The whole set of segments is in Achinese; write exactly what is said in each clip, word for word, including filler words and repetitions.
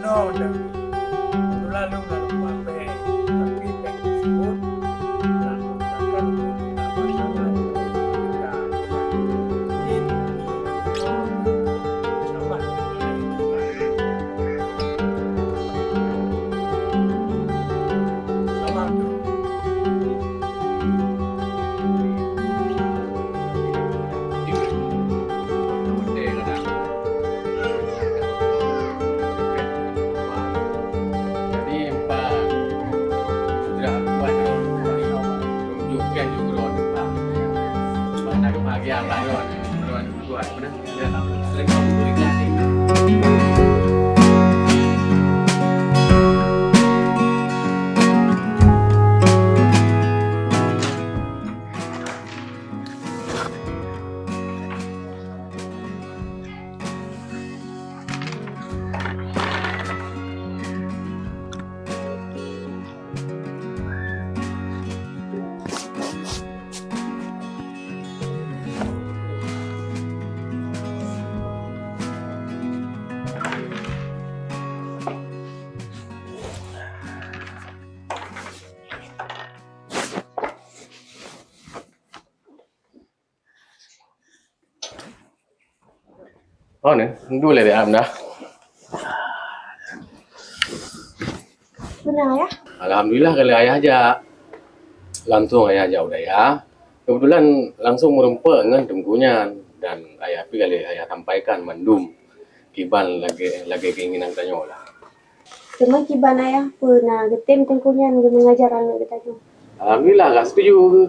Kebetulan lôn na lupa bèe, tapi bèe tersebut telah menggunakan untuk pasangan ketika mungkin, insyaallah, insyaallah. Oh, ni, dua lé am dah. Beuna, Ayah? Alhamdulillah, kali Ayah jak. Langsung Ayah jak u dayah. Kebetulan langsung meureumpok ngon Teungku nyan dan Ayah pih kali Ayah sampaikan mandum kiban lagèe, lagèe keinginan tanyoe lah. Teuma kiban Ayah peue na geutem Teungku nyan geumeungajar aneuk geutanyoe? Alhamdulillah, ka setuju.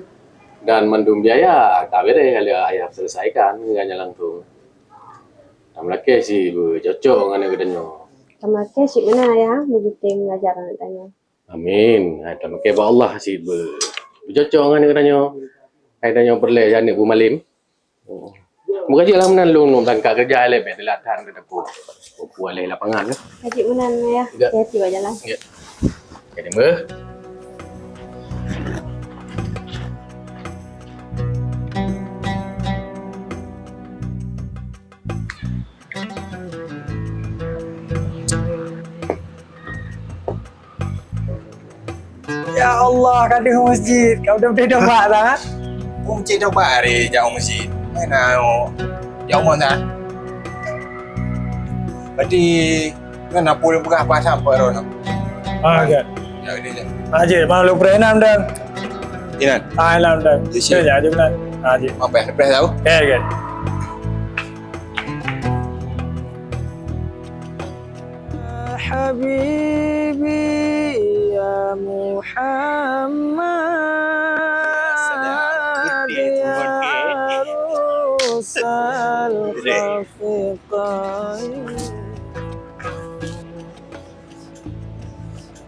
Dan mandum biaya ka beres, ka lheueh Ayah selesaikan ngon nyan langsung. Tameulakèe si beucocok ngon aneuk geutanyoe. Tameulakèe si meunan Ayah, beugeutem ngajar aneuk tanyoe. Amin. Hai, tameulakèe bak Allah si beu-, beucocok ngon aneuk geutanyoe. Hai, tanyoe peureulèe aneuk beumalém. Meugaji lah meunan lôn, lôn berangkat kerja lé, bèk telat that keu teupeu. Teupeu lé lapangan, eh. Ka jeuet meunan, Ayah. Ya. Hati-hati bak jalan. Ya. Jadi, meuh. Ya Allah, ka deuh masjid. Ka deuh tobat dah, ha? Peue cit tobat hari jak masjid. Mana jak umah dah. Berarti kan apa yang peugah pasang apa roh nak? Ah, kan. Ya, ini je. Ah, je, mau lu pernah enam dah. Inan. Ah, enam dah. Ya, siap. Ya, ya, je benar. Ah, je. Apa yang surprise tahu? Ya, kan. حبيبي يا محمد يا روس الخفقين.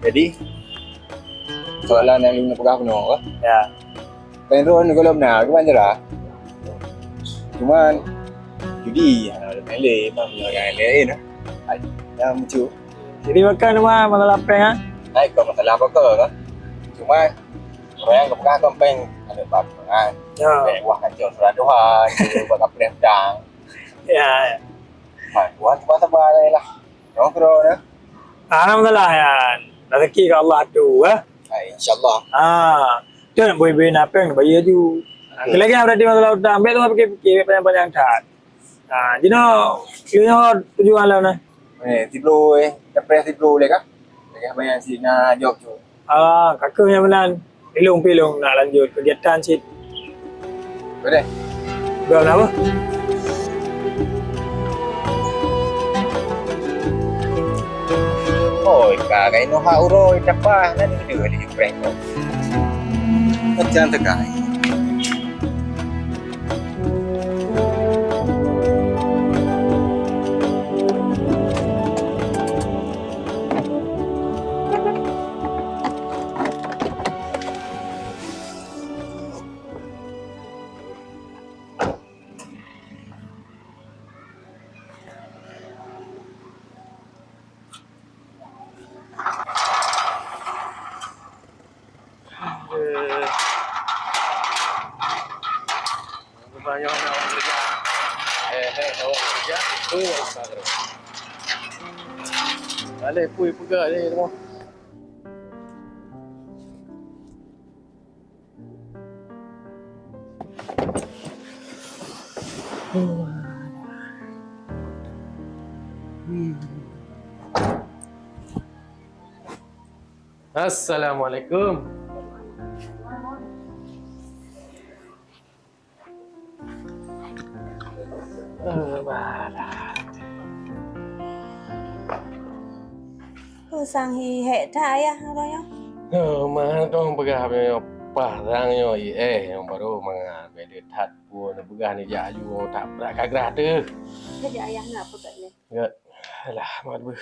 Jadi, soalan yang ingin peugah bunoe, ya. Péng droen gohlom na, keuban jera. Cuman, judi, ha, main lé, memang meunyoe nyang laén, ha. Ai, nyang lucu. Jadi, bukan cuma masalah péng, ha? Hai, kon masalah apa ke, kan? Cuman, orang yang kepegang kan péng, ada bak, kan? Ya. Péng wah kacau surat doa, buat kapreh pedang. Ya, ya. Ha, Tuhan sabar-sabar lah. Nyoe keudroe, ya. Ah, hana masalah, ya. Rezeki ke Allah tu, eh. Ha, insya Allah. Ah, tu nak bui-bui na péng, bayeue aju. Ah, hmm. Lagi nak berarti masalah utang, bèk teuma pikir-pikir, bèk panjang-panjang that. Ah, jinoe, jinoe tujuan lom nah. Eh, tiga puluh, eh, dapat tiga puluh lé kah? Lagi bayar si na jok tu. Ah, ka keuh nyang meunan. Ilong pilong nak lanjut kegiatan cit. Boleh. Udah kenapa? Oh, ka kai noh ha uroe tapah nan di prank kau. Macam tegai. Aleh pui peugah ni semua. Assalamualaikum. Peue sang hi hék that ayah uroe nyoe? Nyoe, ma dong peugah nyoe, paih sang nyoe, i éh nyoe barô mangat, bèk that peue neupeugah neujak aju that brat ka grah teuh. Neujak ayah na peugah nyoe. Ya, alah, mat beuh.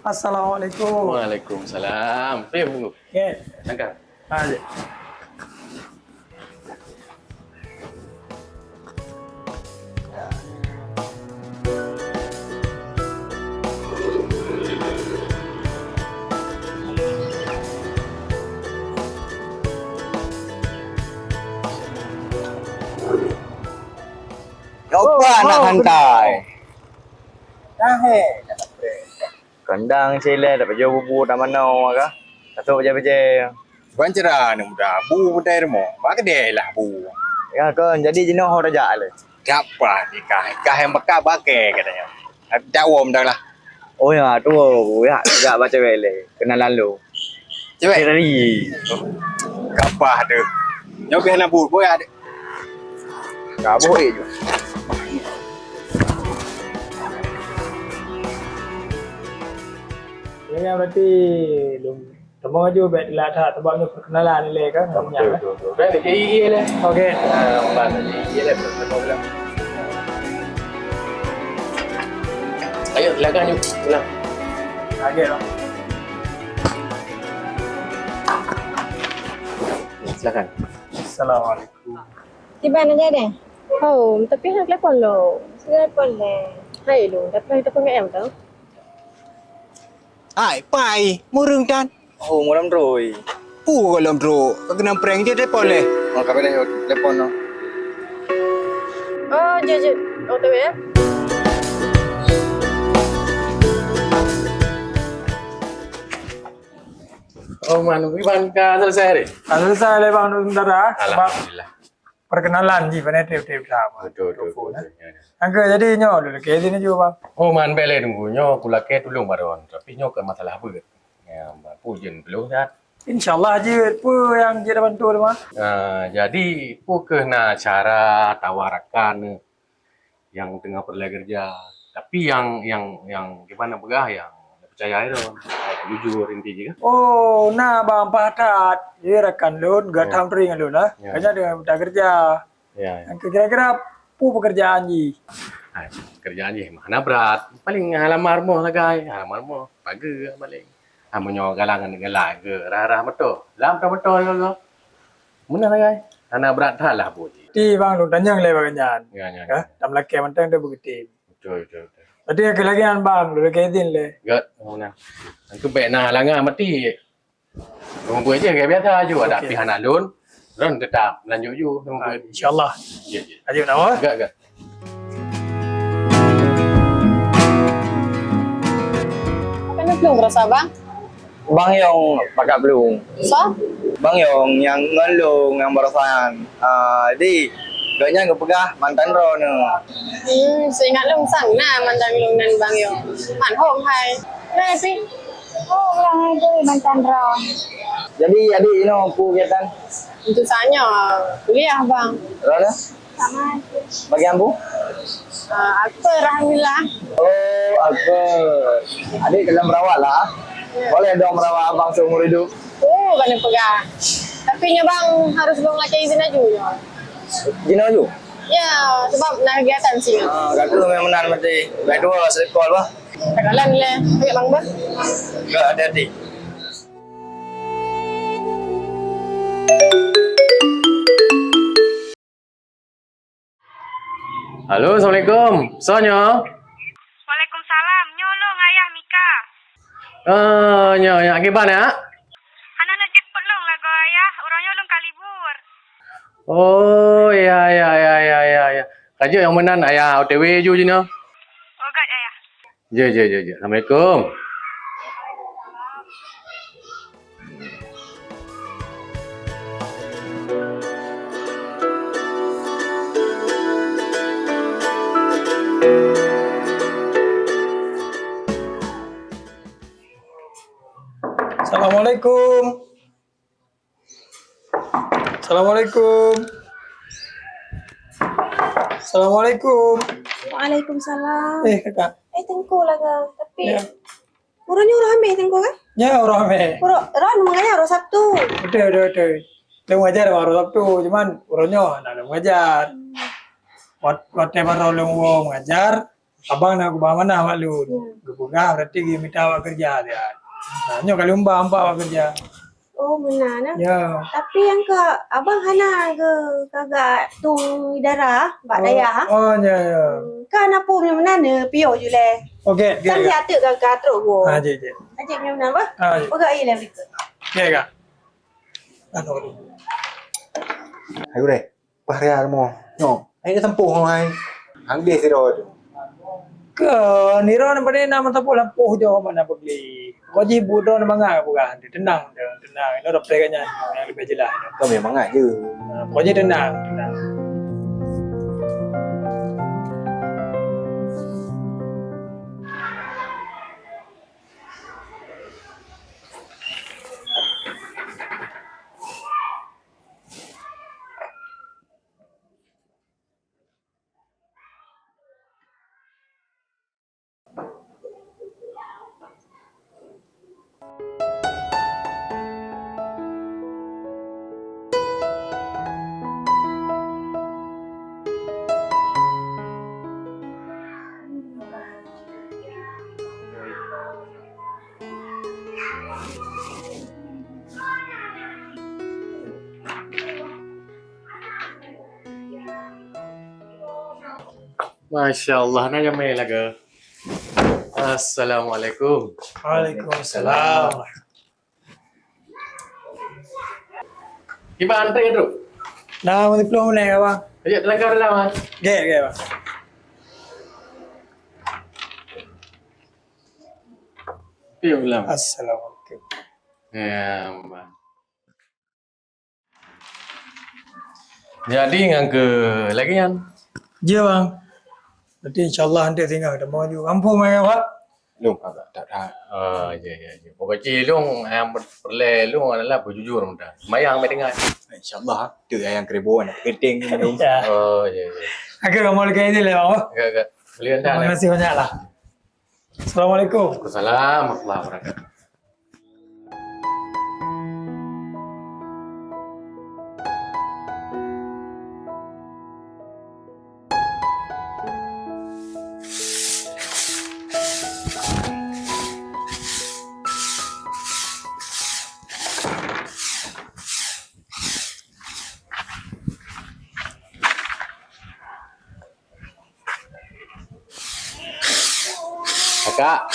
Assalamualaikum. Waalaikumsalam. Pih, Bunggu. Oke. Sangka. Ah, ya. Nyoe oh, anak oh, santai. Dah, eh. Kandang sileh, dak pajoh bubu, dak manoe ka. Dak sôk bajèe-bajèe. Ban cara aneuk muda, bu meutai rumoh. Bak keudè lah bu. Ya, kon. Jadi jinoe ho tajak lé. Dak pah nikah. Nikah nyang peugah bakée katanya. Dak wom dah lah. Oh ya, tu ya, jak baca lé. Kenalan lu. Cewek? Cewek tadi. Kapah tu. Nyoe pih hana buet, boh ya. Ka boh eh ju. Nyan berarti lôn teuma ju bèk telat that, sebab nyoe perkenalan ilèe kan. Betul, betul, betul. Kan dia iya lah. Okey. Ah, nampak tadi iya lah, betul, betul. Ayo, silakan ju. Silakan. Okey, Bang. Silakan. Assalamualaikum. Kiban aja deh. Oh, tapi hana telepon lo. Sudah telepon deh. Hai lu, tapi telepon ke em tu? Hai, pai, murung tan. Oh, malam droi. Pu kalau droi, kena prank je telepon leh. Oh, kami dah telepon no. Oh, je je. Oh, tu ya. Oh, man, Iban ka selesai hari? Ka selesai lé, Bang, untuk sementara. Sebab alhamdulillah. Perkenalan jih, pandai tiep-tiep sama. Betul, betul, betul, betul. Ya, ya. Angka jadi nyoe dulu, ke sini juga, Bang. Oh, man, bèk lé tunggu. Nyoe kulakée tulông baron, tapi nyoe ke masalah beuet. Ya, pu jen belum sihat. InsyaAllah jeuet, peue nyang jeuet bantu teuma. Ah, jadi, peue keuh na cara tawa rakan nyang teungoh peureulèe keureuja. Tapi nyang, nyang, nyang kiban na peugah nyang percaya itu, jujur inti jih kan. Oh, na bang pakat. Jadi rakan lôn, geutam teuring lôn lah. Ya. Kanya dengan mita kerja. Ya, ya. Yang kira-kira pu pekerjaan jih. Hai, pekerjaan jih mana berat. Paling halaman rumah sagai, halaman rumah pagar paling. Ah, meunyoe galangan galak ke rah-rah moto. Lam moto juga. Meunan sagai. Hana brat that lah buet. Ti bang lôn tanyong lé bak nyan. Ya, ya, ya. Tam lakée mantong tu beugeutem. Betul, betul, betul. Berarti lagi-lagi nyan bang, lôn lagée izin lé. Gét, meunan. Engkau bèk na halangan mati. Lôn buet je biasa aju ada pih hana lôn. Lôn tetap lanjut ju. Ah, insyaAllah. Ya, ya. Lanjut nama? Gét, gét. Apa nak belum berasa bang? Bang Yong pakat plueng. Soe? Bang Yong nyang ngon lôn nyang barosan. Ah, di, gobnyan geupeugah mantan droeneuh. Hmm, seuingat lôn sang na mantan lôn nan Bang Yong. Man hom hai. Nah, si. Oh, ulang hai tu mantan droe. Jadi, adik inoe pu kegiatan? Untuk saat nyoe kuliah, Bang. Droeneuh? Sama. Bagian bu? Ah, Akbar, alhamdulillah. Oh, Akbar. Adik keuneuk merawat lah. Ya. Boleh dong merawat abang seumur hidup? Oh, keuneuk peugah. Tapi nyoe bang harus lôn lakée izin aju nyoe. Izin aju? Ya, sebab na kegiatan sini. Ah, kata memang meunan mati. Baik dua, sekol bah. Takalan lé, ayo bang bah. Enggak, hati-hati. Halo, assalamualaikum. Soe nyoe? Waalaikumsalam. Nyoe lôn ayah Mika. Ah, nyoe, nyoe akiban ya? Hana neujemput lôn lagoe ayah, uroe nyoe lôn ka libur. Oh, ya, ya, ya, ya, ya, ya. Ka jeuet nyang meunan, ayah O T W ju jinoe. Oh, göt, ayah. Jeuet, jeuet, jeuet, jeuet. Assalamualaikum. Assalamualaikum. Assalamualaikum. Assalamualaikum. Waalaikumsalam. Eh, kakak. Eh, Teungku lah ke? Tapi, ya, uroe nyoe uroe Hameh, Teungku, kan? Ya, uroe Hameh. Uroe, uroe nyoe makanya uroe Sabtu. Betul, betul, betul. Lôn mengajar uroe Sabtu, cuman uroe nyoe hana lôn mengajar. Wat-, watèe baroe lôn woe mengajar, abang na geuba amanah bak lôn. Hmm. Geupeugah berarti geumita awak keureuja siat. Nah, nyoe ka lôn ba, ba awak keureuja. Oh, meunan, nah. Ya. Tapi nyang ka abang hana geu-, kagak tueng idara bak dayah. Oh, ya, ya. Hmm, ka na peue meunan, eh, piôh ju lé. Oke, oke, oke. Kan siat teuk ka, ka trok woe. Ah, jeuet, jeuet. Ajak meunan, bah. Ah, jeuet. Peugah ie lé berikut. Oke, kak. Anu, anu. Ayo deh. Paih raya rumoh. Nyoe, hai geusampôh hai. Hang deh sidroe tu. Keu nirôn padum na meusampôh lampôh jaweueb hana peugli. Pokok jih buet droe mangat peugah, teunang, teunang. Inoe dapet gobnyan nyang leubeh jeulaih. Kami mangat je. Ha, pokok jih teunang, teunang. Masya Allah, na jamé lagèe. Assalamualaikum. Waalaikumsalam. Kiban antre tu? Dah, masih sepuluh minit, abang. Ajak teulangkah dalam, ah. Oke, oke, bang. Piye ulang? Assalamualaikum. Ya, Bang. Jadi ngon keu lagèe nyan. Jeuet, bang. Berarti insya Allah nanti tinggal kita mau juga kampung, bang, ya, Pak? Lôn agak that-that. Oh, ya, ya, ya. Pokok jih lôn nyang peureulèe lôn adalah beujujur meunan. Seumayang meunan. Insya Allah, tu nyang keu ribu aneuk keuting lôn. Ya. Oh, ya, ya. Oke, kamu lagi ini lah, bang. Agak, agak. Boleh dah. Terima kasih banyak lah. Assalamualaikum. Waalaikumsalam warahmatullahi wabarakatuh. Kakak.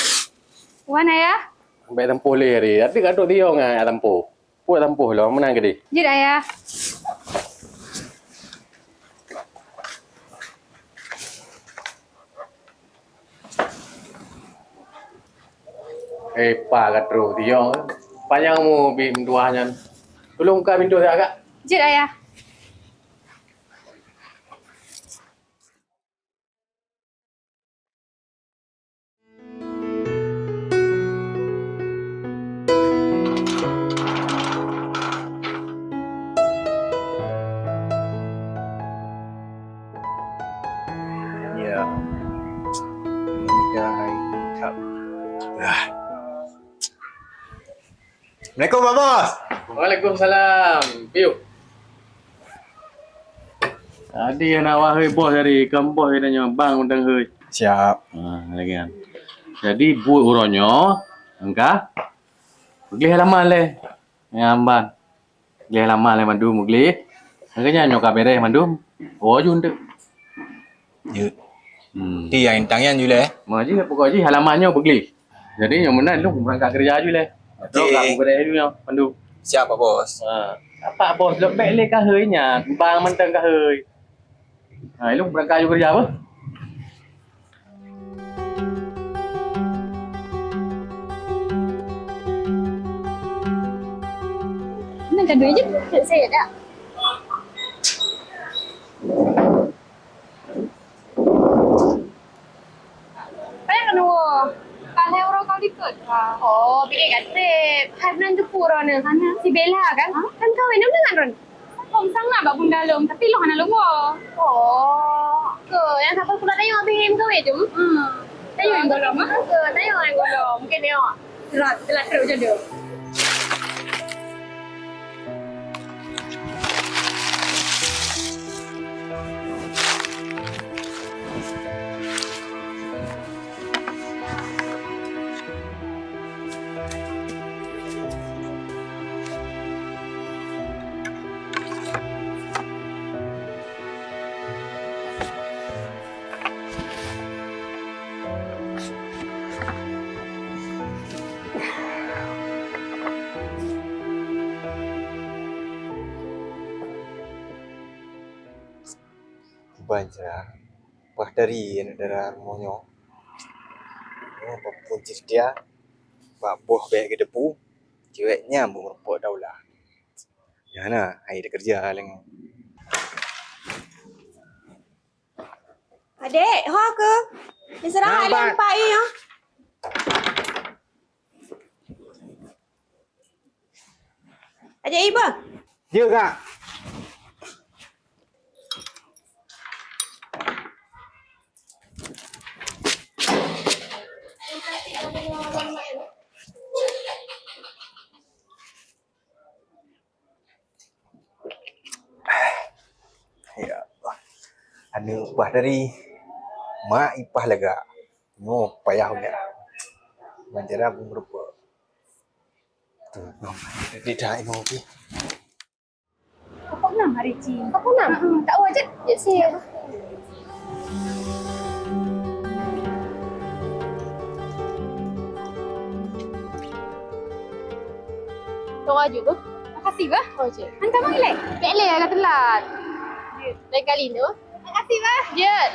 Wan, Ayah. Bèk tampôh lé hari. Tapi ka trok tiong ah tampôh. Peue tampôh lom meunan keudéh. Jeuet, Ayah. Eh, pa ka trok tiong. Panyang mu bi meutuah nyan. Tulông buka pintoe siat, Kak. Jeuet, Ayah. Ya. Ya, hai. Ah. Assalamualaikum, Pak Bos. Waalaikumsalam. Piu. Tadi hana wahei bos tadi, kan bos tadi nyoe bang mantong hei. Siap. Ha, lagèe nyan. Jadi buet uroe nyoe, engka. Gleh halaman lé. Nyan ban. Gleh halaman lé mandum gleh. Makanya nyoe ka beres mandum. Oh, jun tu. Jeuet. Hmm. Ti nyang intang nyan julai, eh? Meuji pokok jih halaman nyoe beugleh. Jadi nyoe meunan lôn beurangkat keureuja julai. Oke. Lôn ka beugreh jih nyoe, Pandu. Siap, Pak Bos. Ha. Apa Bos, lôn bèk lé kahei nyan, bang mantong kahei. Ha, ilôn beurangkat aju keureuja beuh. Nyan ka duek jeuet, saya dak. Payah keunoe. Ka lhèe uroe ka likot. Oh, bèk gaséb. Hai meunan teupeu uroe nyoe. Si Bella kan? Kan kawin nyoe deungon droeneuh. Hom sang na bak bunda lôn, tapi lôn hana lôn woe. Oh. Keu nyang sapeue pula tanyoe abéh meukawen tu? Hmm. Tanyoe nyang gohlom, ha? Keu tanyoe nyang gohlom. Mungken nyoe. Telat, telat trok jodoh. Ban cara paih tari aneuk dara rumoh nyoe. Oh, walaupun ceutia, bak boh bèk geuteupeue, cewek nyan beumeurumpok daulah. Nyan na, hai teukeureuja lagèe nyoe. Adek, ho keuh? Istirahat lé empat i, ha? Adek i beuh? Jeuet, Kak. Ya Allah. Aneuk paih tari, mak i paih lagak. Nyoe payah udah. Ban cara beumeurumpok. Tu, nyoe. Jadi dah inoe pih. Kapok nam hari ci. Kapok nam? Heeh, tak wajar. Ya, siap. Tunggu aju, Bu. Makasih, Bu. Oh, cik. Hantar mai leh. Tak leh, agak telat. Lain kali tu. Makasih, Bu. Jeuet.